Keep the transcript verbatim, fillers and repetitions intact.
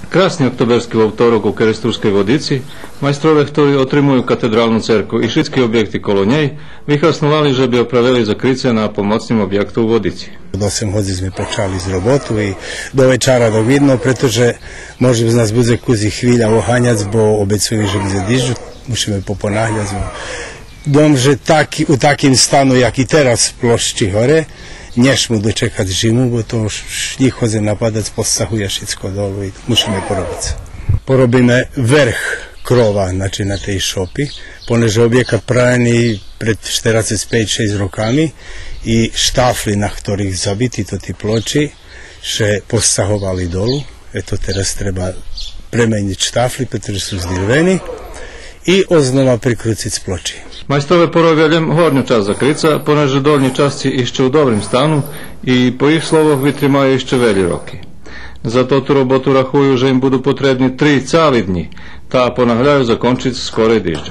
Красни октоберски вовторок у Керестурскей Водици майстрове хтори отримую катедралну церкву и шицки обєкти коло нєй вихасновали же би оправели закрице на помоцним обєкту у Водици. Од осем годзи зме почали з роботу и до вечара док видно, прето же може з нас будзе кус и хвиля оганяц, бо обецую же будзе диждж, мушиме попонагляц, бо дом же так, у таким стану, як и тераз площи горе, нє шму дочекац жиму, бо то ш-, шнїг ходзи нападац, посцагує шицко долу и мушиме поробиц. Поробиме верх крова, значи, на тей шопи, понеже обєкат правени пред штерацец пейц-шейсц роками и штафли, на хторих забити тоти плочи, ше посцаговали долу. Ето, тераз треба пременїц штафли, прето же су здирвени, и ознова прикруциц плочи. Майстрове поробя лєм горню часц закрица, понеже долнї часци ище у добрим стану и, по їх словох, витримаю ище велї роки. За тоту роботу рахую же им буду потребни три цали днї, та понагляю закончиц скорей диждж.